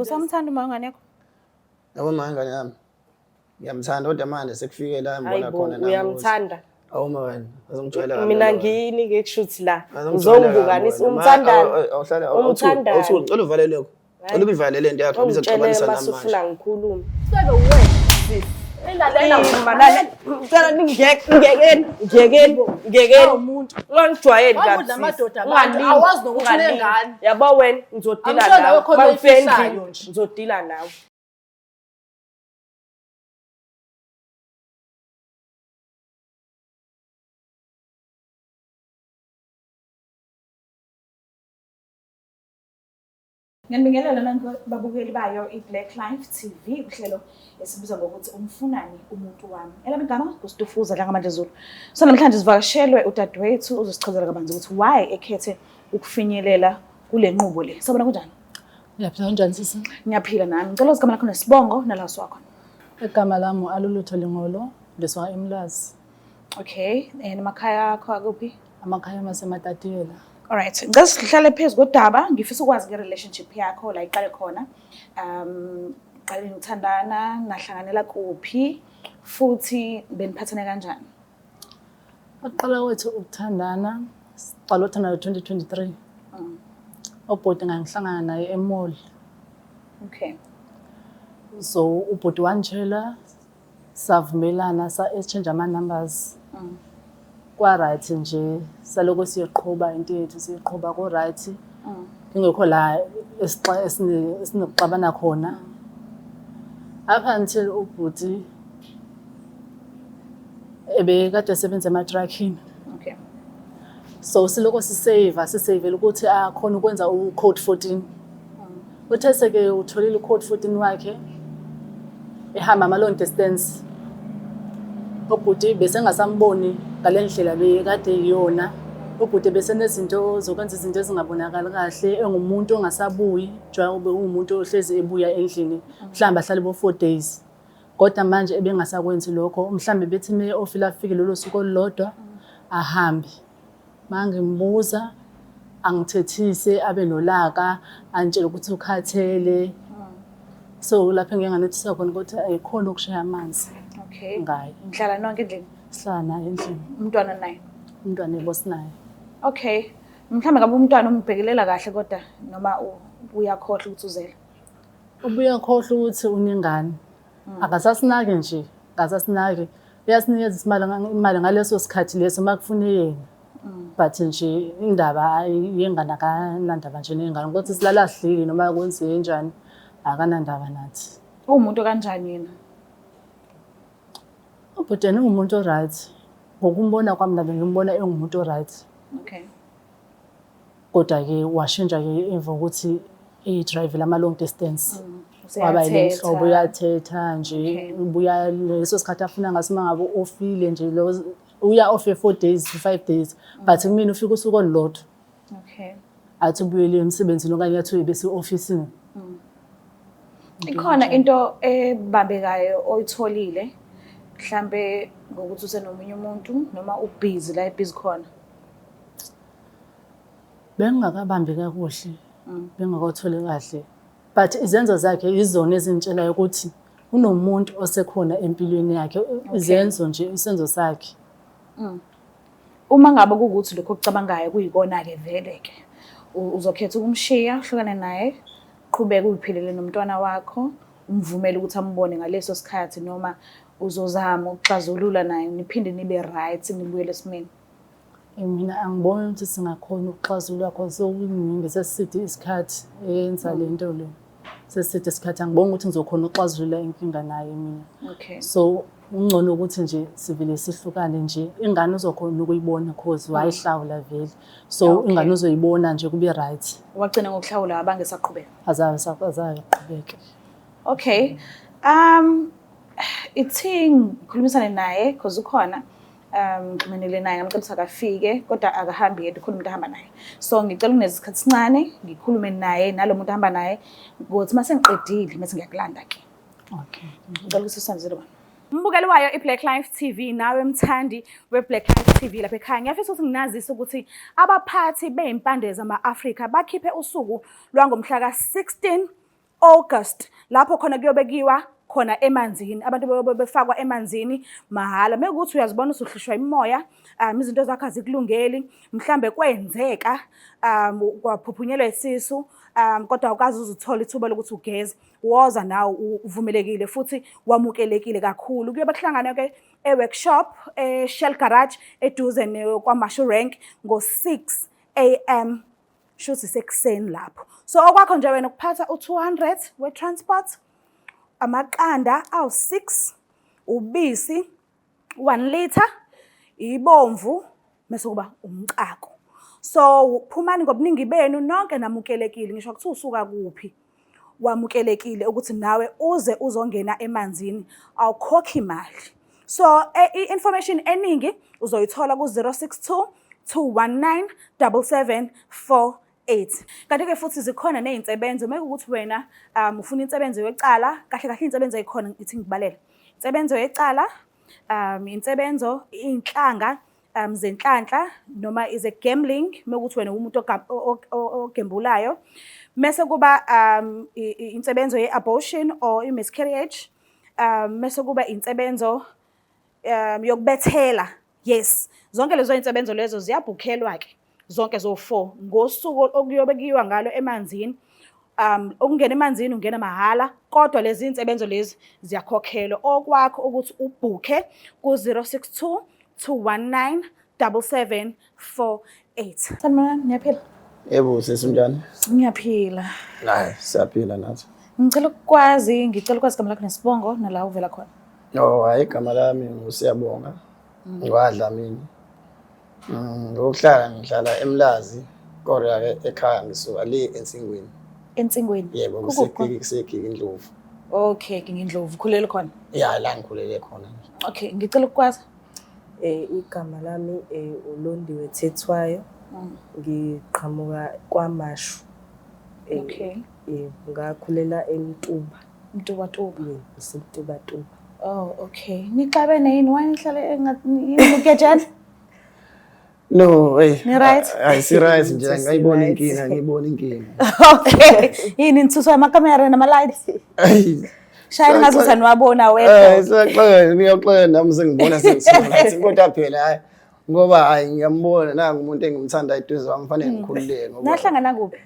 Usamthanda uma wengane yakho? Yabo ma ingane yami. Ngiyamthanda kodwa manje sekufike la ngibona Hayibo, khona nami. uyamthanda. Awuma wena, azongijwayela kabi. Mina wena. ngiyini ke kushuthi la. Azongijwayela kabi Uzongibukanisa wena. Ma, umthandani. awuhlale awuthule, Umthandani. awuthule. Ngicela uvale lokho. Ngicela ubivale le nto yakho Ungitshele bizokuxabanisa uma nami manje. usufuna ngikhulume. Sebe wena sis. Ilalela Malala, ngicela ningiyeke, ngiyekeni, ngiyekeni, ngiyekeni. umuntu. Ungangijwayeli kabi. Wawudla sis. amadoda abantu, Ungalingi, awazi nokuthi ungalingi. unengane. Yabo wena ngizodila I'm sure nawe. nawe khona Uma ngifika oyifihlayo endlini, nje. ngizodila nawe. Ngiyanibingelela nonke babukeli bayo i-Black Life TV uhlelo esibiza ngokuthi umfunani umuntu wami. Elami igama nguStufuza Dlangamandla Zulu. So namhlanje sivakashelwe udadewethu uzosichazela kabanzi ukuthi why ekhethe ukufinyelela kule nqubo le. Sabona kunjani? Ngiyaphila kanjani sisi? Ngiyaphila nami. Ngicela uzigama lakho nesibongo nala usuka khona. Igama lami Alulutho Lingolo, ndisuka eMlazi. Okay, and amakhaya akho akuphi? Amakhaya amaseMatatiyela. Alright, ngicela sihlale phezu kodaba, ngifisa ukwazi nge-relationship yakho la iqale khona. Qale nithandana, nahlanganela kuphi futhi beniphathane kanjani? Ukuqala kwethu ukuthandana, siqala ukuthandana ngo-2023. Ubhuti ngangihlangana naye e-mall. Okay. So ubhuti wangitshela savumelana sa-exchange ama-numbers. Kwa-right nje saloko siyoqhuba into yethu siyoqhuba ku-right. Kungekho la esinokuxabana khona. Up until ubhuti ebekade esebenza ema-truckini. Okay. So siloko sisave, sisavela ukuthi akhona ukwenza u-code 14. Uthe seke utholile u-code 14 wakhe ehamba ama long distance. Ubhuti bese ngasamboni ngale ndlela bekade iyona. Ubhuti bese nezinto zokwenza izinto ezingabonakali kahle, engumuntu ongasabuyi, njengoba uwumuntu ohlezi ebuya endlini, mhlawumbe ahlale bo 4 days. Kodwa manje ebengasakwenzi lokho, mhlawumbe bethi me ofila afike lolo suku olulodwa ahambe. Mangimbuza angithethise abe nolaka, angitshele ukuthi ukhathele. So lapho engike nganothisa khona ukuthi ayikhona ukushaya amanzi Okay. ngaye. Nihlala nonke endlini? Sihlala naye endlini. Umntwana naye? Umntwana yebo sinaye. Okay. Mhlawumbe ngabe umntwana umbhekelela kahle kodwa noma uyakhohlwa ukuthi uzele. Ubuye akhohlwe ukuthi unengane. Akasasinaki nje, akasasinaki. Uyasinikeza imali ngaleso sikhathi leso uma kufune yena. But nje indaba yengane akanandaba nje nengane. Ukuthi silala sidlile noma kwenziwe njani akanandaba nathi. Uwumuntu kanjani yena? Ubhuti yena uwumuntu o-right. Ngokumbona kwami nami ngimbona engumuntu o-right. Okay. Kodwa-ke washintsha-ke emva kokuthi eyi-drive lama-long distance. Waba yile Useyathetha. nhlobo uyathetha nje Okay. ubuya leso sikhathi afuna ngaso uma ngabe ofile nje lo uya off 4 days to 5 days but kumina ufika usuku olulodwa Okay. athi ubuyele emsebenzini okanye athi ubese ofisini. Ikhona into ebambekayo oyitholile mhlambe ngokuthi usenomunye umuntu noma ubhizi la ebhizi khona? Bengingakabambi kakuhle, bengingakatholi kahle. But izenzo zakhe izona ezingitshelayo ukuthi unomuntu osekhona empilweni yakhe. Izenzo nje, isenzo sakhe. Uma ngabe kuwukuthi lokho okucabangayo kuyikona-ke vele-ke, uzokhetha ukumshiya, uhlukane naye, uqhubeke uyiphilele nomntwana wakho, umvumele ukuthi ambone ngaleso sikhathi noma uzozama ukuxazulula naye niphinde nibe right nibuyele esimeni? Mina angiboni ukuthi singakhona ukuxazulula cause sekuningi seside isikhathi eyenza le nto le. Seside isikhathi angiboni ukuthi ngizokhona ukuxazulula inkinga naye mina. Okay. So kungcono ukuthi nje sivele sihlukane nje ingane uzokhona ukuyibona cause wayihlawula vele. So Okay. ingane uzoyibona nje kube right. Wagcina ngokuhlawula abange saqhubeka. Azabe aqhubeke. Okay. Ithi ngikhulumisane naye because ukhona ngixhumanele naye ngamcela ukuthi akafike kodwa akahambi yedwa ukhona umuntu ahamba naye. So ngicela uneze isikhathi esincane ngikhulume naye nalo muntu ahamba naye ukuthi mase ngiqedile mase ngiyakulanda ke. Okay. Ngicela ukuthi usandizele bana. Mbukeli wayo iBlack Life TV nawe mthandi weBlack Life TV lapha ekhaya ngiyafisa ukuthi nginazise ukuthi abaphathi bezimpande zama-Afrika bakhiphe usuku lwangomhla ka-16 August lapho khona kuyobe kuyiwa khona emanzini, abantu bayobe befakwa emanzini mahhala. Mekuwukuthi uyazibona usuhlushwa imimoya, izinto zakho azikulungeli, mhlambe kwenzeka kwaphuphunyelwa isisu, kodwa awukaze uze uthole ithuba lokuthi ugeze, woza nawe, uvumelekile futhi wamukelekile kakhulu. Kuyobe kuhlanganwa-ke e-workshop e-Shell Garage eduze kwaMashu Rank ngo-6 am, shuthi sekuseni lapho. So okwakho nje wena ukuphatha u-200 we-transport, amaqanda awu-6, ubisi 1 litre, ibomvu, mese kuba umcako. So phumani ngobuningi benu nonke, namukelekile, ngisho kuthiwa usuka kuphi, wamukelekile ukuthi nawe uze uzongena emanzini, awukhokhi imali. So i-information eningi uzoyithola ku-062 219 7748. Kanti-ke futhi zikhona ney'nsebenzo. Uma kuwukuthi wena ufuna insebenzo yecala, kahle kahle iy'nsebenzo ey'khona ngithi ngikubalele. Insebenzo yecala, insebenzo iy'nhlanga zenhlanhla noma is a gambling, uma kuwukuthi wena umuntu ogembulayo. Mese kuba insebenzo ye-abortion or i-miscarriage, mese kuba insebenzo yokubethela. Yes, zonke lezo iy'nsebenzo lezo ziyabhukhelwa-ke zonke zo-4 ngosuku okuyobe kuyiwa ngalo emanzini. Ukungena emanzini ungena mahhala, kodwa lezi iy'nsebenzo lezi ziyakhokhelwa. Okwakho ukuthi ubhukhe ku-062 219 7748. Sanibonani, niyaphila? Yebo, sisi, unjani? Ngiyaphila. Hayi, siyaphila nathi. Ngicela ukwazi igama lakho nesibongo nala uvela khona. Oh, hayi, igama lami nguSiyabonga. NgwaDlamini. Ngokuhlala ngihlala eMlazi, kodwa ke ekhaya ngisuka le eNsingweni. Ensingweni. Yebo, Kukuphi khona? kuseGingindlovu. Okay, Gingindlovu. Ukhulele khona. Ya, la ngikhulele khona. Okay, ngicela ukukwazi. Igama lami uLondiwe Thethwayo. Ngiqhamuka kwaMashu. Ngakhulela eMtuba. Mtubatuba. Yebo, iseMtubatuba. Oh, okay. Nixabene yini? Why nihlale engathi nigejana? No, hey. Ni right? Hayi, si right nje, Si ngayibona right. inkinga, ngiyibona inkinga. Okay. Yini, nithuswa amakamera nama-lights? Ayi. Shayela ngathi uthaniwabona Eh, wedwa. siyaxoxa, ngiyaxoxa nami sengibona sengisuka ngathi kodwa phela hayi ngoba hayi ngiyambona nangu umuntu engimthanda eduze kwami, fanele ngikhululeke ngoba Nahlangana kuphi?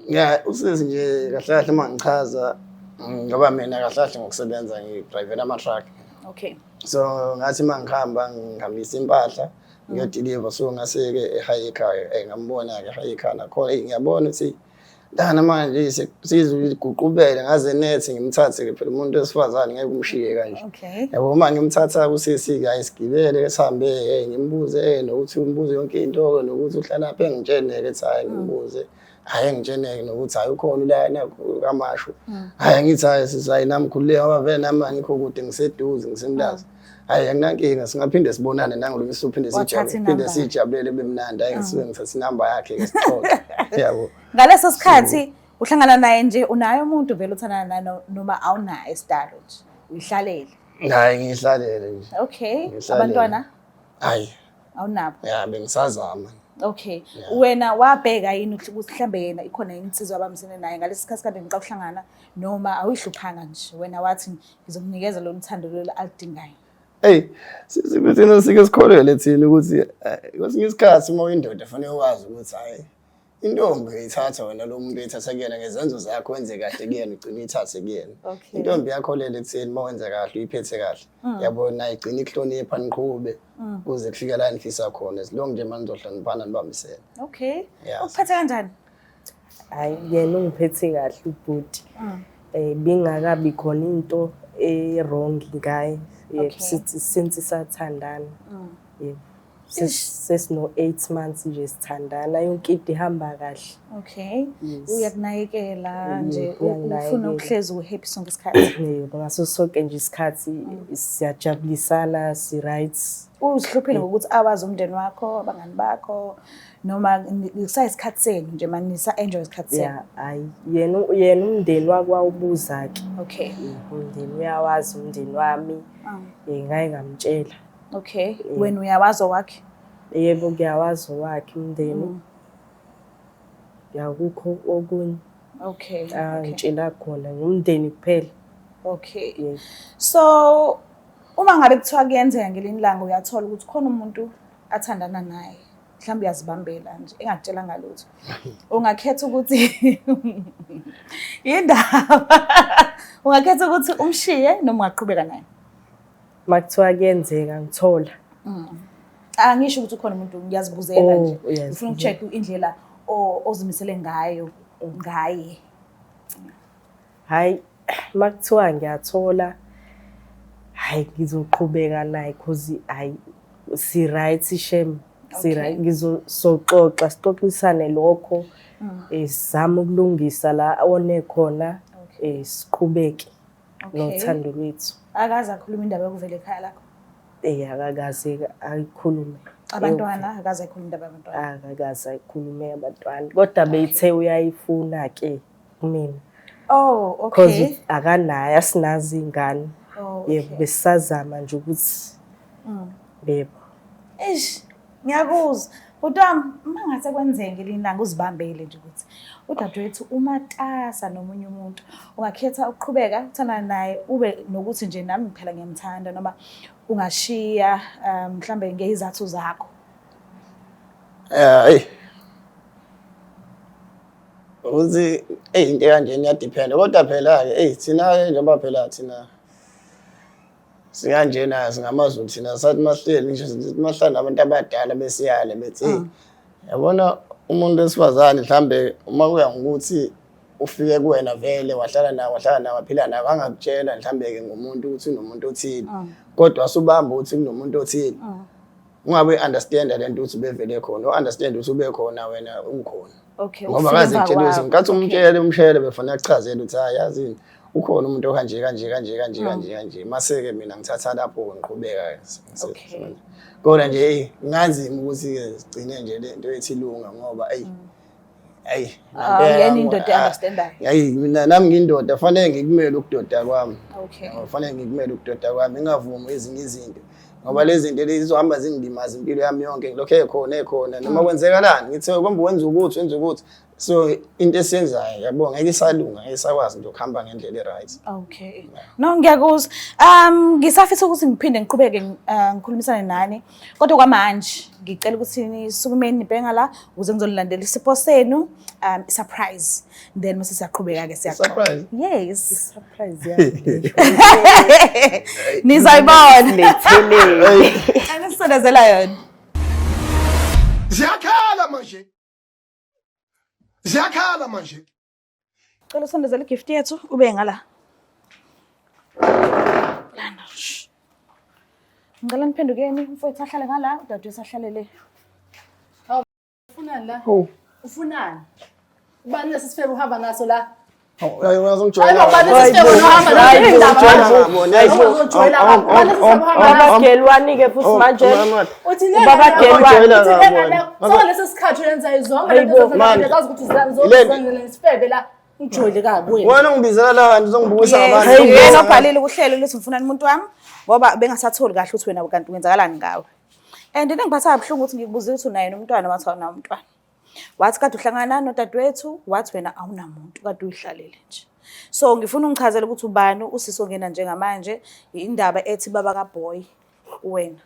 Ya, usisi nje kahle kahle uma ngichaza, ngoba mina kahle kahle ngokusebenza ngidrivela ama-truck. So ngathi uma ngihamba ngihambisa impahla ngiyodeliver, so ngase-ke eHiker, ngambona-ke eHiker nakhona, eyi ngiyabona ukuthi lana manje siziguqubele ngaze nethi ngimthathe-ke, phela umuntu wesifazane ngeke umshiye kanje. Yabo, uma ngimthatha usisi-ke, hayi sigibele-ke sihambe, ngimbuze nokuthi umbuze yonke into-ke nokuthi uhlalaphi, engitshene-ke ethi hhayi ngimbuze, hhayi engitshene-ke nokuthi hhayi ukhona ulana kaMashu. Hhayi ngithi hhayi sisi, hhayi nami khululeka ngoba vele nami angikho kude, ngiseduze, ngiseMlazi. Hhayi anginankinga, singaphinde sibonane nangolunye usuku, phinde Wathatha sijabule, phinde inamba. sijabulele kube mnandi. Hhayi ngisuke ngithatha inamba yakhe-ke sixoxe. Yabo. Ngaleso sikhathi uhlangana naye nje, unaye umuntu vele uthandana naye noma awunaye isidalo nje? Uyihlalele. Hhayi ngihlalele nje. Ngihlalele. Abantwana Hhayi, awunabo. ya bengisazama. Okay. Wena wabheka yini ukuthi mhlambe yena ikhona yini insizwa abambisene naye ngalesi sikhathi kade niqala ukuhlangana, noma awuyihluphanga nje, wena wathi ngizokunikeza lolu thando lolu aludingayo? Hey, thina sike sikholele thina ukuthi kwesinye isikhathi uma uyindoda fanele wazi ukuthi hayi intombi uyithatha wena, lo muntu uyithatha kuyena ngezenzo zakho, wenze kahle kuyena ugcine uyithathe kuyena. Intombi yakholele ekutheni uma wenza kahle, uyiphethe kahle, yabo, nayo igcine ikuhlonipha, niqhube kuze kufike la nifisa khona, as long nje manje nizohloniphana nibambisene. Ukuphethe kanjani? Hayi, yena ungiphethe kahle ubhuti. Bingakabi khona into e-wrong ngaye. Yebo, sithi since sathandana. Yebo. Sesino 8 months nje sithandana, yonke into ihamba kahle. Yes. Uyakunakekela nje, Uyanginakekela. ufuna ukuhlezi u-happy sonke isikhathi. Yebo, ngaso sonke nje isikhathi siyajabulisana, si right. Uzihluphile ngokuthi awazi umndeni wakho, abangani bakho, noma kusayisikhathi senu nje mani nisa-enjoy isikhathi senu? Yeah, hayi yena umndeni wakhe wawubuza ke. Umndeni uyawazi umndeni wami. Ngake ngamtshela. Wena uyawazi owakhe? Yebo, ngiyawazi owakhe umndeni. Yakukho okunye. Okay. Angitshela khona ngumndeni kuphela. Okay. Yes. So uma ngabe kuthiwa kuyenzeka ngelinye ilanga uyathola ukuthi khona umuntu athandana naye mhlawumbe uyazibambela nje engakutshela ngalutho. Ungakhetha ukuthi yindaba. Ungakhetha ukuthi umshiye noma ungaqhubeka naye. Makuthiwa kuyenzeka ngithola. Angisho ukuthi ukhona umuntu, ngiyazibuzela Oh, nje. uyazibuzela. Ngifuna ukucheck indlela ozimisele ngayo ngaye. Hayi, makuthiwa ngiyathola, hayi ngizoqhubeka naye cause hayi si right shem. Si right, ngizoxoxa sixoxisane lokho. Sizame ukulungisa la one khona, siqhubeke nothando lwethu. Akaze akhuluma indaba yokuvela ekhaya lakho? Akakaze ayikhulume. Abantwana, akaze ayikhulume indaba yabantwana. Akakaze ayikhulume abantwana. Kodwa beyithe uyayifuna ke kumina. Oh, okay. Because akanayo, asinazo iy'ngane. Oh, Yebo, okay. besisazama nje ukuthi yebo. Eish, ngiyakuzwa. Bhuti wami, uma ngase kwenzeke ngelinye ilanga uzibambele nje ukuthi udadewethu umatasa nomunye umuntu, ungakhetha ukuqhubeka uthandane naye ube nokuthi nje nami phela ngiyamthanda, noma ungashiya mhlambe ngezizathu zakho? Hey. Ukuthi into kanjena iyadiphenda, kodwa phela-ke eyi thina-ke njengoba phela thina sikanjena singamaZulu thina, sathi masihleli ngisho sithi masihlala nabantu abadala besiyale bethi hey, yabona umuntu wesifazane mhlambe uma kuya ngokuthi ufike kuwena vele wahlala nawe, wahlala nawe, waphila nawe, angakutshela mhlambe-ke ngomuntu ukuthi unomuntu othile, kodwa asubamba ukuthi kunomuntu othile, ungabe uyi-understand-a le nto ukuthi ubevele khona, u-understand ukuthi ube khona wena ukhona. Okay, Ngoba ufike kaze emva kutshela ukuthi kwakho. ngenkathi umtshele, umshele befuna akuchazele ukuthi hayi yazini ukhona umuntu okanje kanje kanje kanje kanje kanje, mase-ke mina ngithatha lapho ngiqhubeka. Kodwa nje eyi kunganzima ukuthi-ke sigcine nje le nto ethi ilunga ngoba eyi ayi Awuyena indoda e-understandayo. Ayi mina nami ngiyindoda, fanele ngikumele ukudoda kwami. Okay. Fanele ngikumele ukudoda kwami, ngingavumi ezinye izinto. Ngoba lezi zinto lezi zizohamba zingilimaza impilo yami yonke, ngilokhu ekhona ekhona noma kwenzekalani ngithe kombe wenza ukuthi wenza ukuthi, so into esiyenzayo yabo ngeke isalunga, ngeke isakwazi nje ukuhamba ngendlela e-right. Okay. No, ngiyakuzwa. Ngisafisa ukuthi ngiphinde ngiqhubeke ngikhulumisane nani. Kodwa kwamanje ngicela ukuthi nisukumeni nibheka la ukuze ngizolilandela isipho senu, surprise. Then mase siyaqhubeka ke siyaxoxa. Surprise? Yes. Surprise yami. Nizoyibona. Lethelele. Angisondezela yona. Ziyakhala manje. Ziyakhala manje. Cela usondezele igift yethu ube ngala. Lana. Shh. Ngicela niphendukeni umfowethu ahlale ngala, udadewethu ahlale le. Ufunani la? Oh. Ufunani? Ubani lesi sifebe uhamba naso la? Uyazongijwayela. Hayi bo, ubani lesi sifebe uhamba naso? Indaba manje. Uzongijwayela kabi. Ubani lesi sifebe uhamba naso? Ubaba Gelwani-ke futhi manje. Uthi le Ubaba ngane yakho, Gelwani. uthi le ngane yakho. Sonke lesi sikhathi uyenza zonke lento Hayibo. ozenza Man. ngane, zazi ukuthi Ile- isifebe la. Ungijwayele kabi wena. Wena ungibizela la kanti uzongibukisa ngabantu. Yes, uyena obhalile kuhlelo ukuthi ngifunani umuntu wami ngoba bengasatholi kahle ukuthi wena kanti kwenzakalani ngawe. And into engiphatha kabuhlungu ukuthi ngikubuzile ukuthi unaye nomntwana, wathi awunawo umntwana. Wathi kade uhlangana nodadewethu, wathi wena awunamuntu, kade uyihlalele nje. So ngifuna ungichazele ukuthi ubani usisi ongena njengamanje, indaba ethi baba kaboy wena.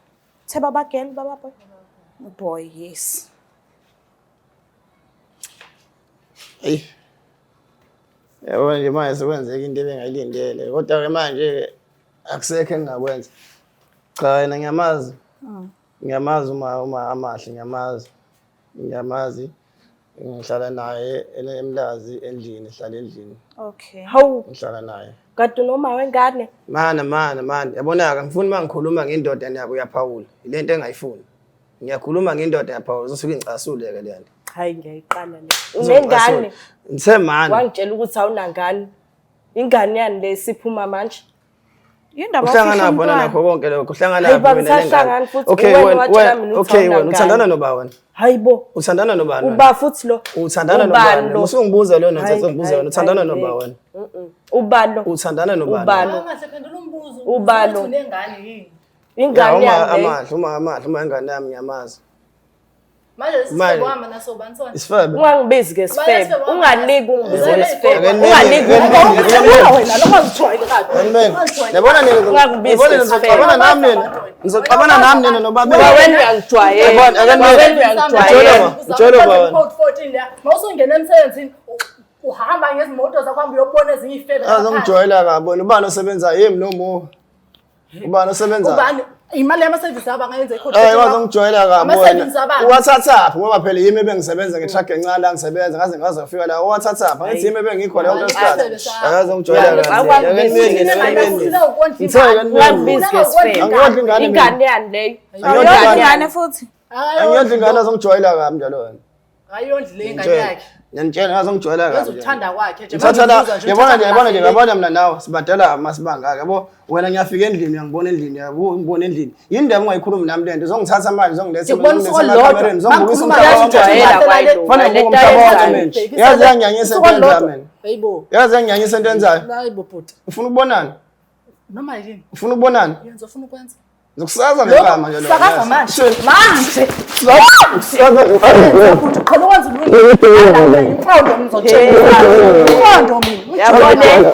Uthe baba girl, baba boy? Boy, yes. Eyi. Yabo nje manje sekwenzeka into ebengayilindele. Kodwa ke manje akusekho engingakwenza. Cha yena ngiyamazi. Ngiyamazi uma Amahle ngiyamazi. Ngiyamazi. Ngihlala naye eMlazi endlini, sihlala endlini. Okay. Hawu, Ngihlala naye. kade unoma wengane. Mana mana mana, yabona-ke angifuni uma ngikhuluma ngendoda niyabo uyaphawula. Ile nto engayifuni. Ngiyakhuluma ngendoda yaphawula, uzosuke ingicasule-ke le nto. Hayi ngiyayiqala le. Unengane. Ngithe mana. Wangitshela ukuthi awunangane. Ingane yani le siphuma manje? Yindaba Uhlangana wafihla phi wena umntwana? nakho konke lokho? Uhlangana Hayi phi baba, wena nengane? ngisahlangani futhi. Okay, Uwena wena watshela wena mina ukuthi okay wena awunangane. uthandana nobani wena? Hayi bo. Uthandana nobani wena? Uba futhi lo. Uthandana Ubani nobani? lo? Usungibuza leyo Hayi, nto, usungibuza hayi, wena. Uthandana hayi, nobani ngeke. wena? Ubani lo? Uthandana nobani? Ubani? Amahle phendula umbuzo. Ubani lo? Uthi unengane yini? Ya, Ingane uma yami le. Amahle, uma Amahle, uma ingane yami ngiyamazi. Manje lesi Manje. sifebe uhamba naso ubani sona? Isifebe. Ungangibizi ke sifebe. Abantu besifebe Unganiki ungibize isifebe. Akenini, Unganiki akenini. Uyabuka wena lo ungazijwayeli kabi. Amen. Ungazijwayeli Yabona nina Ungakubizi yabona nina isifebe. nizoxabana nami nina. Nizoxabana nami nina nobabili. Ngoba wena uyangijwayela. Yabona, akenini. Ngoba wena uyangijwayela. Utshela Utshela baba. Code 14 la. Mawusungena emsebenzini uhamba ngezimoto zakho uhambe uyobona ezinye ifebe. Azongijwayela kabi wena ubani osebenzayo yimi noma uwe? Ubani osebenzayo? Ubani imali yama service abo angayenza i-code. Eh wazongijwayela kabi wena. Ama-service abantu. Uwathathaphi ngoba phela yimi ebengisebenza nge-truck encane la ngisebenza ngaze ngaze ngafika la uwathathaphi angithi yimi ebengikhona yonke isikhathi. Ama-service abo. Akazongijwayela kabi. Awakwazi Ungangibizi ke sifebe. Angiyondli ingane mina. Ingane yani leyo. Angiyondli ingane. Ingane futhi. Angiyondli ingane azongijwayela kabi njalo wena. Ayondli le ingane yakhe. Ngiyanitshela ngazongijwayela kabi. Wenza ukuthanda kwakhe nje. Ngithatha la, Manje yabona nje, yabona nje, uthatha yabona mina nawe sibadala masibangaka yabo. Wena ngiyafika endlini uyangibona endlini yabo, ungibona endlini. Yini ndaba ungayikhulumi nami lento? Uzongithatha manje uzongiletha Ngikubona usuku olulodwa. emakamereni, uzongibukisa Mangikhuluma umhlaba wonke. Uyangijwayela kwayilo. Fanele Le ngibuke umhlaba wonke nto manje. Yazi yanginyanyisa into enzayo mina. Hayibo. Yazi yanginyanyisa into enzayo. Hayibo bhuti. Ufuna ukubonana? Noma yini? Ufuna ukubonana? Yenza ufuna ukwenza. Ngizokusaza ngegama nje lo. Sakaza manje. Manje. Ngizokusaza ngegama. Bhuti qhela ukwenza ulwimi. Inqondo ngizotshela. Inqondo mina. Yabona.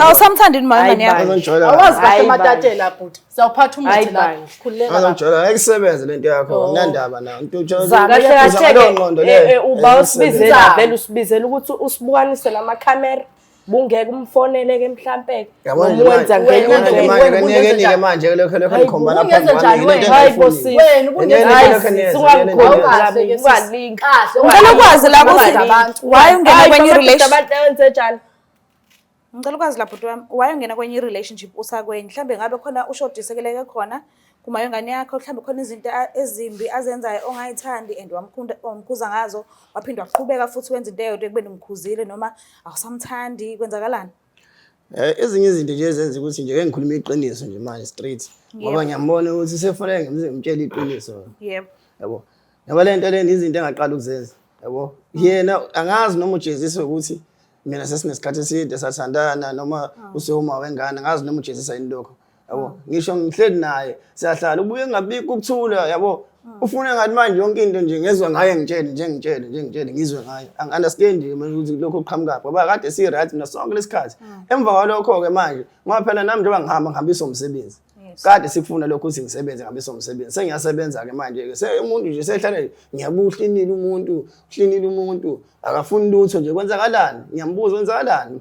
Awusamthandi yini mama ingane yakho? Azongijwayela. Awazi kahle Hayi, matatela bhuti. Siyawuphatha umuthi Hayi, la. bandla. Khululeka. baba. Azongijwayela. Ngeke isebenze lento yakho. Anginandaba nayo. Into Zama. Kahle Uzama leyo ngqondo kahle leyo. ke uba usibizela Zama. vele usibizela ukuthi usibukanise namakhamera. Bungeke umfonele ke mhlampe ke. Yabona nje Noma wenza manje, ngenye yabona nje indlela. manje Wena kanike ubungenze nike manje lokho lokho Hayi, nikhombana ubungenze phambi kwami njani yile nto wena? Hayi bo engingayifuni. sisi. Wena ubungenze Yile Hayi nto sisi, engiyenza, ungangikhombi yile nto lami, ungalingi. Kahle. Ngicela ukwazi la ukuthi Ungalingi. Abantu. why ungena Hayi, kwenye bamadoda relation abantu enze njani? Ngicela ukwazi la bhuti wami, why ungena kwenye i-relationship usakwenye? Mhlambe ngabe khona ushodisekeleke khona kuma yengane yakho, mhlambe khona izinto ezimbi azenzayo ongayithandi and wamkhunda wamkhuza ngazo, waphinde waqhubeka futhi wenza into eyodwa ekubeni umkhuzile noma awusamthandi, kwenzakalani? Ezinye izinto nje ezenza ukuthi nje ke ngikhuluma iqiniso nje manje straight ngoba ngiyambona ukuthi sefanele ngize ngimtshele iqiniso. Yebo. Yabo. Yabo le nto lena izinto engaqala ukuzenza. Yabo. Yena angazi noma ujeziswe ukuthi mina sesinesikhathi eside sathandana noma usewuma wengane angazi noma ujezisa yini lokho. Yabo. Ngisho ngihleli naye siyahlala ubuye ngabikho ukuthula yabo. Ufuna ngathi manje yonke into nje ngezwe ngaye ngitshele nje ngitshele nje ngitshele ngizwe ngaye. Angi-understand nje manje ukuthi lokho kuqhamukaphi ngoba kade si-right mina sonke lesikhathi. Emva kwalokho-ke manje ngoba phela nami njengoba ngihamba ngihambisa umsebenzi. Kade sikufuna lokho ukuthi ngisebenze ngihambisa umsebenzi. Sengiyasebenza-ke manje-ke. Se umuntu nje sehlale ngiyabuya uhlinile umuntu, uhlinile umuntu, akafuni lutho nje kwenzakalani? Ngiyambuza kwenzakalani?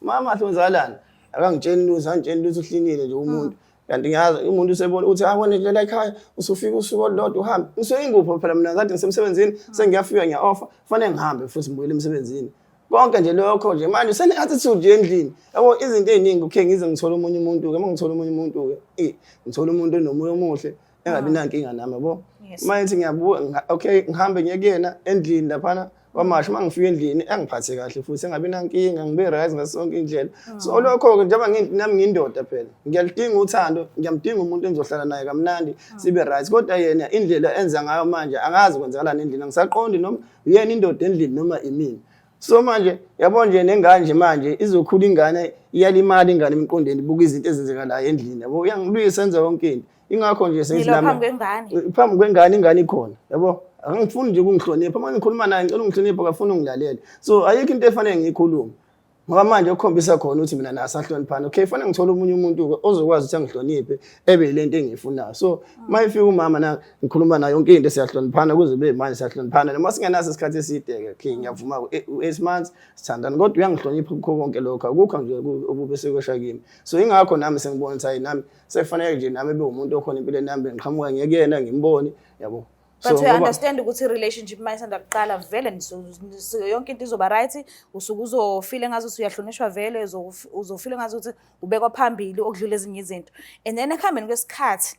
Mama athi kwenzakalani? Akangitsheli lutho, akangitsheli lutho uhlinile nje umuntu. Kanti ngiyazi umuntu usebona uthi ah wena nje la ekhaya usufika usuku olulodwa uhambe. Ngisuke inguphi phela mina kade ngisemsebenzini sengiyafika ngiya-offa kufanele ngihambe futhi ngibuyele emsebenzini. Konke nje lokho nje manje usene-attitude nje endlini. Yabo izinto ey'ningi okay ngize ngithole omunye umuntu-ke uma ngithola omunye umuntu-ke eh ngithola umuntu onomoya omuhle engabi nankinga nami yabo. Yes. Uma ngithi ngiyabuka okay ngihambe ngiye kuyena endlini laphana kwamasho uma ngifika endlini angiphathe kahle futhi engabi nankinga ngibe right ngaso sonke indlela. So lokho-ke njengoba nami ngiyindoda phela ngiyaludinga uthando ngiyamdinga umuntu engizohlala naye kamnandi sibe right kodwa yena indlela enza ngayo manje angazi kwenzakalani endlini angisaqondi noma uyena indoda endlini noma imina. So manje yabo nje nengane nje manje izokhula ingane iyalimala ingane emqondweni ibuka izinto ezenzekalayo endlini yabo uyangilwisa enza yonke into. Ingakho nje sengithi Nilwa nami phambi kwengane. phambi kwengane ingane ikhona yabo angifuni nje ukungihlonipha uma ngikhuluma naye ngicela ungihloniphe akafuni ungilalele so ayikho into efanele ngiyikhulume ngoba manje ukukhombisa khona ukuthi mina naye asahloniphana okay fanele ngithole omunye umuntu-ke ozokwazi ukuthi angihloniphe ebe yile nto engiyifunayo so uma ifika umama na ngikhuluma naye yonke into siyahloniphana kuze kube manje siyahloniphana noma singenaso isikhathi eside-ke okay ngiyavuma u-8 months sithandana kodwa uyangihlonipha kukho konke lokho akukho nje okube sekwesha kimi so ingakho nami sengibona ukuthi hayi nami sekufanele nje nami ebe umuntu okhona empilweni yami ngiqhamuka ngiye kuyena ngimbone yabo. But So we ngoba understand ukuthi i-relationship uma isanda kuqala vele yonke into izoba right, usuke uzofile ngazuthi uyahlonishwa vele, uzofile ngazuthi ubekwa phambili okudlula ezinye izinto. And then ekuhambeni kwesikhathi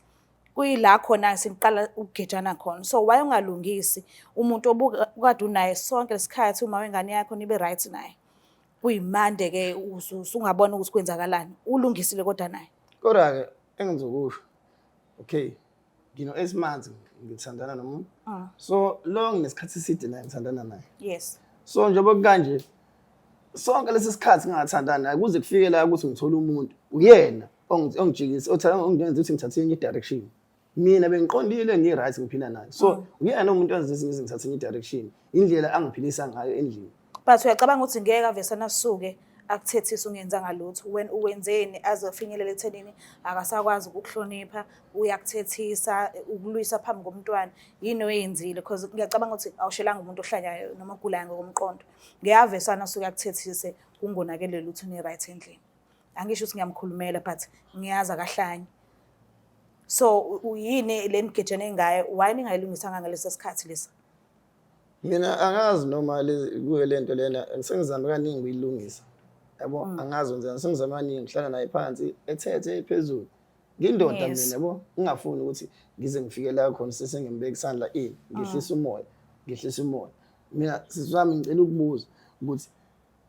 kuyila khona seniqala ukugejana khona. So why ungalungisi umuntu obukade unaye sonke lesikhathi uma wengane yakho nibe right naye? Kuyimande-ke usungabona ukuthi kwenzakalani, ulungisile kodwa naye. Kodwa-ke engizokusho okay ngino 8 months ngithandana nomuntu so lo nginesikhathi eside naye ngithandana naye so njengoba kukanje sonke lesi sikhathi ngingathandani naye kuze kufike la ukuthi ngithole umuntu uyena ongijikisa ongenza ukuthi ngithathe enye direction. Mina bengiqondile ngi-right ngiphila naye. So uyena umuntu wenza ezinye izinto ngithathe enye direction. Indlela angiphilisa ngayo endlini. But uyacabanga ukuthi ngeke avesane asuke akuthethise ungenzanga lutho. Wena uwenzeni aze afinyelele ekuthenini akasakwazi ukukuhlonipha, uyakuthethisa, ukulwisa phambi komntwana. Yini oyenzile? Because ngiyacabanga ukuthi awushelanga umuntu ohlanyayo noma ogulayo ngokomqondo. Ngeke avesane asuke akuthethise kungonakele lutho ni-right endlini. Angisho ukuthi ngiyamkhulumela but ngiyazi akahlanyi. So yini le nigejene ngayo? Why ningayilungisanga ngaleso sikhathi lesa? Mina angazi noma kuyo lento lena sengizame kaningi ukuyilungisa. Yabo angazi wenzani sengizame kaningi ngihlala naye phansi ethethe phezulu. Ngindoda mina yabo ngingafuni ukuthi ngize ngifike la khona sesengembeka isandla ini ngehlisa umoya ngehlisa umoya. Mina sisi wami ngicela ukubuza ukuthi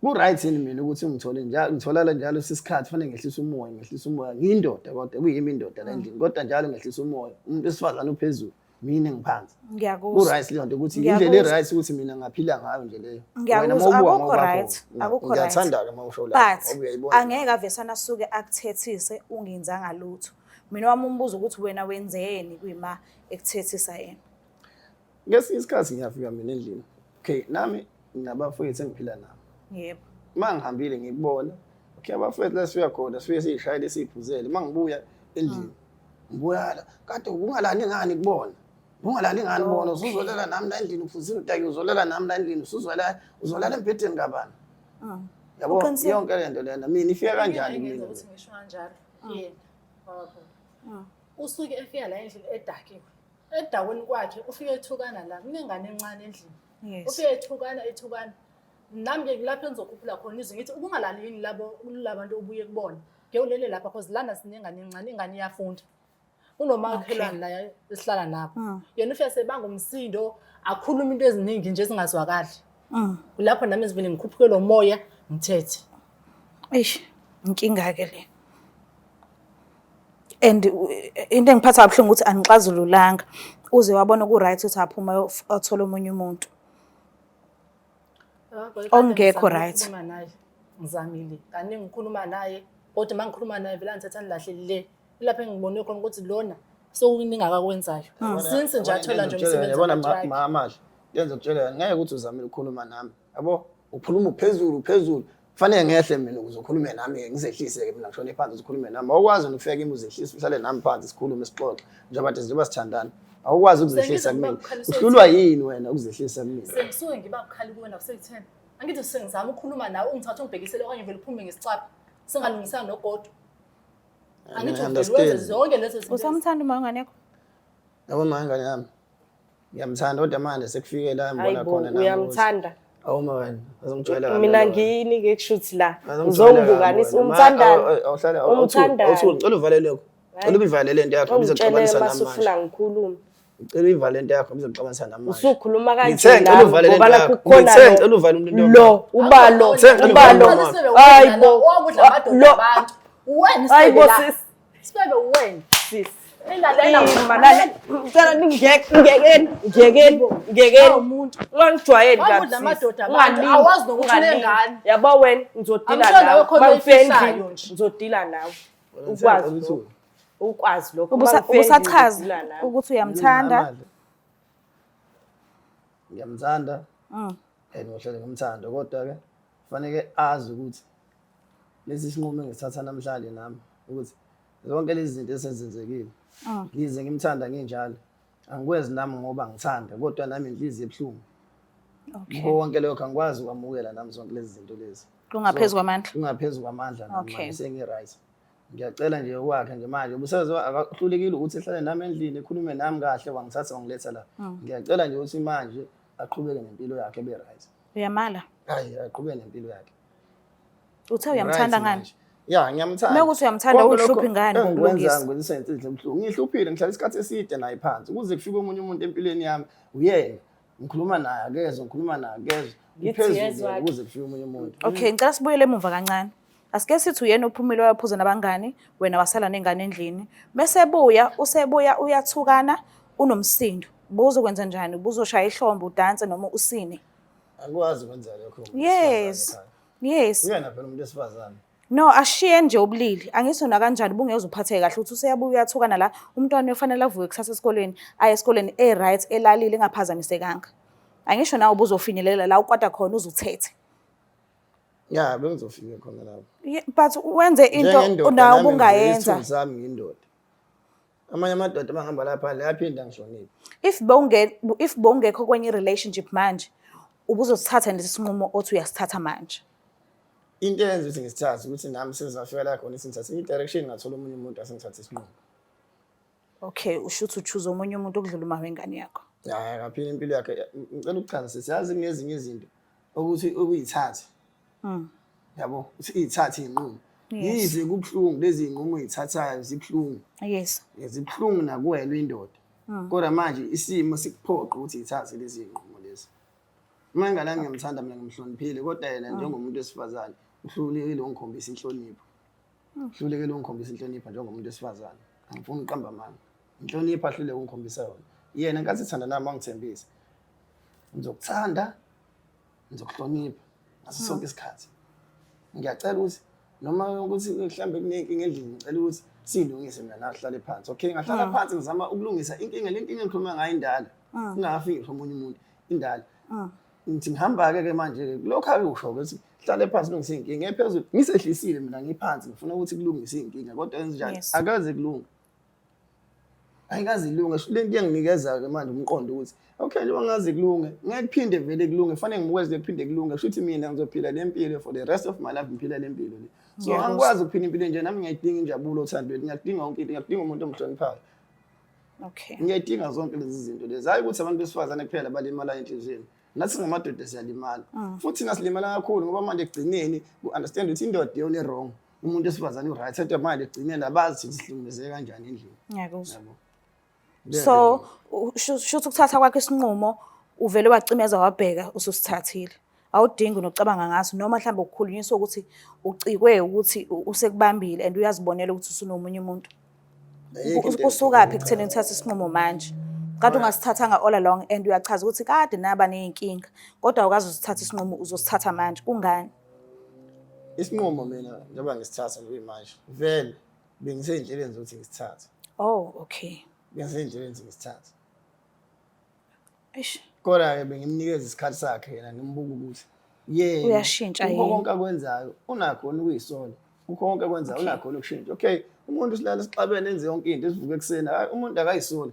ku-right yini mina ukuthi ngithole njalo ngitholala njalo sisikhathi fanele ngehlise umoya ngehlise umoya ngiyindoda kodwa kuyimi indoda la endlini kodwa njalo ngehlise umoya umuntu wesifazane uphezulu mina ngiphansi Ngiyakuzwa. ku-right leyo nto ukuthi indlela e-right ukuthi mina ngaphila ngayo nje leyo Wena Ngiyakuzwa. uma ubuka Akukho right. Akukho right. ngiyathanda-ke uma usho lapho But ngoba uyayibona angeke avesane asuke akuthethise ungenzanga lutho. Mina wami umbuzo ukuthi wena wenzeni kuyima ekuthethisa yena. Ngesinye isikhathi ngiyafika mina endlini okay nami nginabafowethu engiphila nabo Yebo. uma ngihambile ngikubona okay abafowethu la sifika khona sifike siyishayele siyiphuzele uma ngibuya endlini ngibuya la kade ungalali ngani kubona ungalali ngani kubona usuzolela nami la endlini uphuzile utaki uzolela nami la endlini usuzolala uzolala embhedeni kabani yabo Uqinisile. yonke le nto lena mina ifika kanjani Engenza kumina ukuthi ngisho kanjalo yena baba usuke efika la endlini edakiwe edaweni kwakhe ufike ethukana la kunengane encane endlini Yes. ufike ethukana ethukana nami-ke kulapho engizokhuphula khona izwi ngithi ukungalali yini labo kulabantu obuye kubona ngeke ulele lapha cause lana sinengane encane ingane iyafunda kunomakhelwane la esihlala nabo yena ufike sebanga umsindo akhulume into eziningi nje ezingazwakali kulapho nami ngivele ngikhuphuke lo moya ngithethe Eish, inkinga-ke le. And into engiphatha kabuhlungu ukuthi anixazululanga uze wabona ku-right ukuthi aphume athole omunye umuntu. Ongekho right. Ngikhuluma naye ngizamile kaningi ngikhuluma naye kodwa uma ngikhuluma naye vele angithatha ngilahle le ilapho engibone khona ukuthi lona sekuningi akakwenzayo since nje athola nje umsebenzi yabona wama-truck. mahle yenza ukutshela ngeke ukuthi uzamile ukukhuluma nami yabo ukhuluma uphezulu uphezulu kufanele ngehle mina ukuze ukhulume nami-ke ngizehlise-ke mina ngishone phansi uze ukhulume nami awukwazi wena ukufika kimi uzehlise uhlale nami phansi sikhulume sixoxe njengoba njengoba sithandana awukwazi ukuzehlisa Sengize kumina ngiba uhlulwa yini wena ukuzehlisa kumina sengisuke ngiba bukhali kuwena kusekutheni angithi sengizama ukukhuluma nawe ungithathe ungibhekisele okanye vele uphume ngesicapha singalungisanga nogodo angithi uvele wenze Understand. zonke lezo zinto Usamthanda uma wengane yakho? Yabo ma ingane yami ngiyamthanda kodwa manje sekufike la ngibona Hayibo khona nami ukuthi- uyamthanda. Awuma wena azongijwayela kabi Mina wena. ngiyinike kushuthi la. Azongijwayela kabi Uzongibukanisa wena. Ma- umthandani. awuhlale Umthandani. awuthuli ngicela uvale lokho ngicela uyivale le nto yakho Ungitshele bizokuxabanisa nami mase manje ufuna ngikhulume. ngicela uyivale le nto yakho bizokuxabanisa nami manje Usukhuluma kanje Ngithe ngicela nami, uvale le ngoba nto nakhu yakho kukhona ngithe lo- ngicela uvale into Lo ubalo Ngithe ngicela ubalo. uvale umlomo. Hayibo. owakudla amadoda Lo abantu wena hayibo isifebe la sis isifebe wena sis. ilalela Malale ngicela ningiyeke ngiyekeni ngiyekeni ngiyekeni umuntu ungangijwayeli kabi Wawudla sis. amadoda abantu, Ungalingi, awazi nokuthi ungalingi. unengane. Yabo wena ngizodila I'm sure nawe nawe khona Uma ngifika oyifihlayo endlini, nje. ngizodila nawe Wena ukwazi ngicela lokho uthule. ukwazi lokho Uma ngifika endlini, Ubusachaza ngizodila nawe. ukuthi uyamthanda. Ngiyamthanda and ngihlale ngimthanda kodwa ke kufanele azi ukuthi lesi sinqumo engisithatha namhlanje nami ukuthi zonke lezi zinto esezenzekile ngize ngimthanda nginjalo angikwenzi nami ngoba ngithanda kodwa nami inhliziyo ebuhlungu Okay. konke lokho angikwazi ukwamukela nami zonke lezi zinto lezi Kungaphezu kwamandla. kungaphezu kwamandla nami Okay. manje sengi-right ngiyacela nje ukwakhe nje manje ubuseze akahlulekile ukuthi ehlale nami endlini ekhulume nami kahle wangithatha wangiletha la ngiyacela nje ukuthi manje aqhubeke nempilo yakhe ebe right Uyamala. hayi aqhubeke nempilo yakhe Uthe uyamthanda Right ngani? manje. Ya, ngiyamthanda. Uma kuwukuthi uyamthanda, Konke uyihluphi lokho ngani engikwenzayo ngokulungisa? ngikwenza inhliziyo ebuhlungu. Ngihluphile ngihlala isikhathi eside naye phansi ukuze kufike omunye umuntu empilweni yami uyena ngikhuluma naye akezwe ngikhuluma naye akezwe Ngithi uphezulu yezwa yena ke. ukuze kufike omunye umuntu. Okay, ngicela sibuyele emuva kancane. Asike sithi uyena ophumile wayophuza nabangani, wena wasala nengane endlini. Bese buya, usebuya uyathukana, unomsindo. Ubuzokwenza njani? Ubuzoshaya ihlombe udanse noma usine? Angikwazi ukwenza lokho. umuntu Yes. wesifazane ekhaya. Yes. Uyena phela umuntu wesifazane. No, ashiye nje ubulili. Angisho nakanjani ubungeze uphatheke kahle ukuthi useyabuya uyathukana la. Umntwana uyofanele avuke kusasa esikoleni, aye esikoleni e-right, elalile, engaphazamisekanga. Angisho nawe ubuzofinyelela la ukwata khona uze uthethe. Ya, bengizofika khona lapho. But wenze into Njengendoda nawe nami ngivela ubungayenza. isithunzi sami ngiyindoda. Amanye amadoda mangihamba lapha le aphinda ngihloniphe. If bowunge if bowungekho kwenye relationship manje, ubuzosithatha lesi sinqumo othi uyasithatha manje. Into eyenza ukuthi ngisithathe ukuthi nami sezafika la khona sengithathe i-direction ngathola omunye umuntu asengithathe isinqumo. Okay, usho ukuthi uchoose omunye umuntu okudlula uma wengane yakho. Hayi akaphila impilo yakhe. Ngicela ukuchaza sisi, yazi kunezinye izinto ukuthi ukuyithathe. Yabo, uthi iyithathe iy'nqumo. Yize kubuhlungu lezi iy'nqumo oyithathayo zibuhlungu. Yes. Zibuhlungu nakuwena uyindoda. Kodwa manje isimo sikuphoqa ukuthi uyithathe lezi iy'nqumo lezi. Uma ingane yami ngiyamthanda mina ngimhloniphile kodwa yena njengomuntu wesifazane uhlulekile ukungikhombisa inhlonipho. Uhlulekile ukungikhombisa inhlonipho njengomuntu wesifazane. Angifuni ukuqamba amanga. Inhlonipho ahluleke ukungikhombisa yona. Yena ngenkathi sithanda nami wangithembisa. Ngizokuthanda, ngizokuhlonipha ngaso sonke isikhathi. Ngiyacela ukuthi noma ukuthi mhlawumbe kunenkinga endlini ngicela ukuthi siyilungise mina nawe sihlale phansi. Okay, ngahlala phansi ngizama ukulungisa inkinga le nkinga engikhuluma ngayo indala. Kungakafiki ngisho omunye umuntu indala. Ngithi ngihamba-ke ke manje-ke kulokhu ake usho ukuthi hlale phansi lungise iy'nkinga ephezulu ngisehlisile mina ngiphansi ngifuna ukuthi kulungise iy'nkinga kodwa enzenjani Yes. akaze kulunge ayikaze ilunge le nto iyanginikeza-ke manje umqondo ukuthi okay njengoba ngaze kulunge ngeke kuphinde vele kulunge kufanele ngikwenze kuphinde kulunge kusho ukuthi mina ngizophila le mpilo for the rest of my life ngiphila le mpilo le so Ngiyakuzwa. angikwazi ukuphila impilo enje nami ngiyayidinga injabulo othandweni ngiyakudinga yonke into ngiyakudinga umuntu ongihloniphayo Okay. Ngiyayidinga zonke lezi zinto lezi. Hayi ukuthi abantu besifazane kuphela balimala enhliziyweni. Nathi singamadoda siyalimala. Futhi thina silimala kakhulu ngoba manje ekugcineni ku-understand ukuthi indoda iyona e-wrong. Umuntu wesifazane u-right. Kodwa manje ekugcineni abazi ukuthi sihlukumezeke kanjani endlini. Ngiyakuzwa. Yabo. So shuthi ukuthatha kwakho isinqumo uvele wacimeza wabheka ususithathile. Awudingi nokucabanga ngaso noma mhlawumbe ukukhulunyiswa ukuthi ucikwe ukuthi usekubambile and uyazibonela ukuthi usunomunye umuntu. Ayikho into Usukaphi ekutheni uthathe isinqumo manje? Kade ungasithathanga all along and uyachaza ukuthi kade naba ney'nkinga kodwa awukaze usithathe isinqumo uzosithatha manje kungani? Isinqumo mina njengoba ngisithatha nje manje vele bengisey'ndleleni zokuthi ngisithathe. Oh, okay. Bengisey'ndleleni zokuthi ngisithathe. Eish. Kodwa-ke bengimnikeza isikhathi sakhe yena ngimbuka ukuthi yena Uyashintsha kukho yini? konke akwenzayo unakho yini ukuyisola kukho konke akwenzayo unakho yini ukushintsha okay umuntu silala sixabene enze yonke into sivuke ekuseni hayi umuntu akayisoli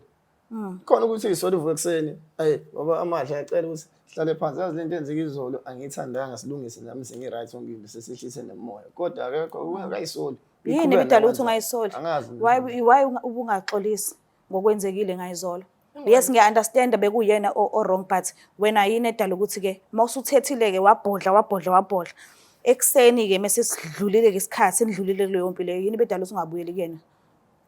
khona ukuthi uyisole uvuke ekuseni ayi baba amahle ngiyacela ukuthi sihlale phansi yazi lento enzeka izolo angiyithandanga silungise nami sengi-right yonke into sesihlise nemoya kodwa akekho akayisoli Yini Uqhubeka ebidala ukuthi nakwenzayo. ungayisoli? Angazi Why why ubungaxolisi ngokwenzekile ngayizolo? Yes, ngiya-understand bekuyena o-wrong but wena yini edala ukuthi-ke uma usuthethile-ke wabhodla wabhodla wabhodla. Ekuseni-ke mese sidlulile-ke isikhathi senidlulile kuleyo mpilo leyo, yini ebedala ukuthi ungabuyeli kuyena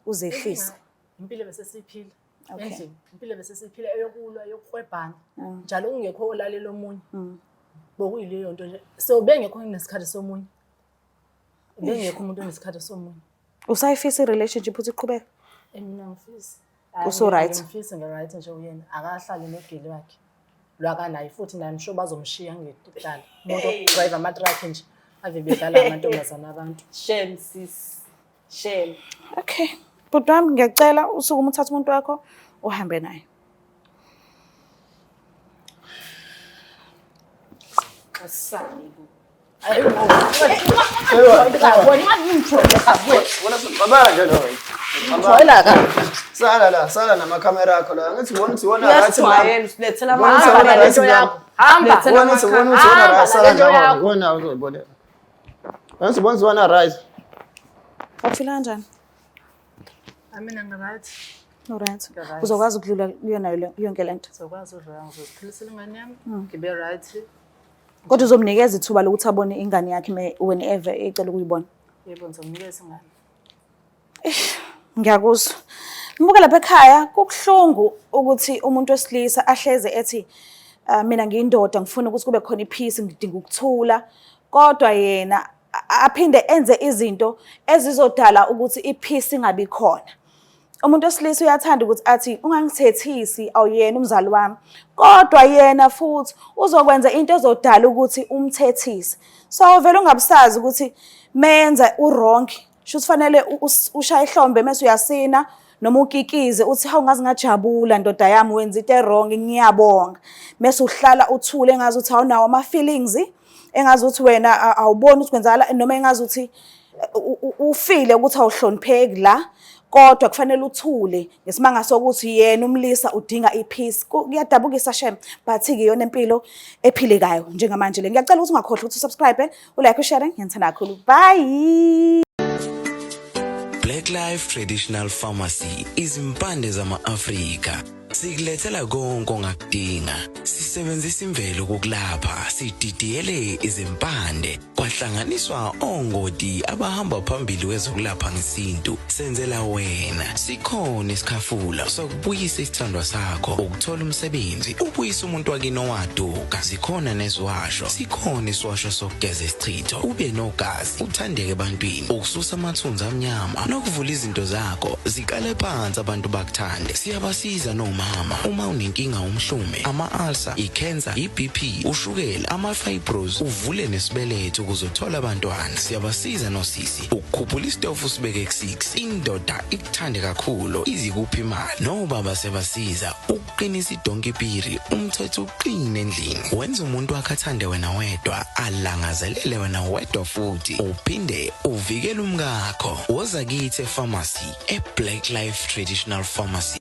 uzehlise? Impilo bese siyiphila Okay. endlini, impilo bese siyiphila eyokulwa, eyokuhwebhana. Njalo kungekho olalela omunye. Bekuyileyo nto nje. So bengekho nesikhathi somunye. Bengekho umuntu onesikhathi somunye. Usayifisa i-relationship ukuthi iqhubeke? Mina ngifisi. Usu-right? Ngifisi ngi-right nje uyena. Akahlale nogeli wakhe. Lwakanaye futhi naye msho bazomshiya ngedlala. Umuntu odrive ama-truck nje ave bedlala amantombazane abantu. Shame sis. Shame. Okay. Bhuti wami ngiyacela usukume uthathe umuntu wakho uhambe naye. Asani bo. Sala la, sala namakhamera akho la. Ngithi ubona ukuthi iwona right la. Uyasijwayela usilethela Ubona ukuthi amahamba iwona right lento la. yakho. Hamba. Ubona ukuthi ubona ukuthi iwona right sala lento nawo. yakho. Iwona uzoyibona. Ngithi ubona ukuthi iwona right. Uphila kanjani? Mina ngi-right. Alright. Right. Uzokwazi ukudlula kuyona yonke lento. Ngizokwazi udlula ngizoziphilisela ingane yami. Ngibe right. Kodwa uzomnikeza ithuba lokuthi abone ingane yakhe whenever ecela ukuyibona. Yebo ngizomnikeza ingane. Ngiyakuzwa. Ngibuka lapha ekhaya kubuhlungu ukuthi umuntu wesilisa ahleze ethi mina ngiyindoda ngifuna ukuthi kube khona ipeace ngidinga ukuthula kodwa yena aphinde enze izinto ezizodala ukuthi ipeace ingabi khona. Umuntu wesilisa uyathanda ukuthi athi ungangithethisi awuyena umzali wami. Kodwa yena futhi uzokwenza into ezodala ukuthi umthethise. So vele ungabusazi ukuthi menza u-wrong, shuthi fanele ushaye ihlombe mese uyasina noma ukikize uthi hawu ngaze ngajabula ndoda yami wenza into e-wrong ngiyabonga. Mese uhlala uthule engazi ukuthi awunawo ama-feelings, engazi ukuthi wena awuboni ukuthi kwenzakala noma engazi ukuthi ufile ukuthi awuhlonipheki la kodwa kufanele uthule ngesimanga sokuthi yena umlisa udinga i-peace. Kuyadabukisa shem, but-ke iyona impilo ephilekayo njengamanje le. Ngiyacela ukuthi ungakhohlwa ukuthi usubscribe, ulike, ushare. Ngiyanithanda kakhulu. Bye. Black Life Traditional Pharmacy izimpande zama-Afrika sikulethela konke ongakudinga. Sisebenzisa imvelo ukukulapha, sididiyele izimpande kwahlanganiswa ongoti abahamba phambili kwezokulapha ngesintu. Senzela wena. Sikhona isikhafula sokubuyisa isithandwa sakho, ukuthola umsebenzi, ubuyise umuntu wakini owaduka. Zikhona neziwasho, sikhona isiwasho sokugeza isichitho, ube nogazi, uthandeke ebantwini, ukususa amathunzi amnyama nokuvula izinto zakho ziqale phansi abantu bakuthande. Siyabasiza nomama uma unenkinga umhlume, ama-ulcer, i-cancer, i-BP, ushukela, ama-fibros, uvule nesibeletho ukuze uthole abantwana. Siyabasiza nosisi ukukhuphula isitofu usibeke ku-6, indoda ikuthande kakhulu izikuphi imali. Nobaba siyabasiza ukuqinisa idonki piri, umthetho uqine endlini, wenza umuntu wakhe athande wena wedwa, alangazelele wena wedwa futhi uphinde uvikele umkakho. Woza kithi epharmacy e-Black Life Traditional Pharmacy.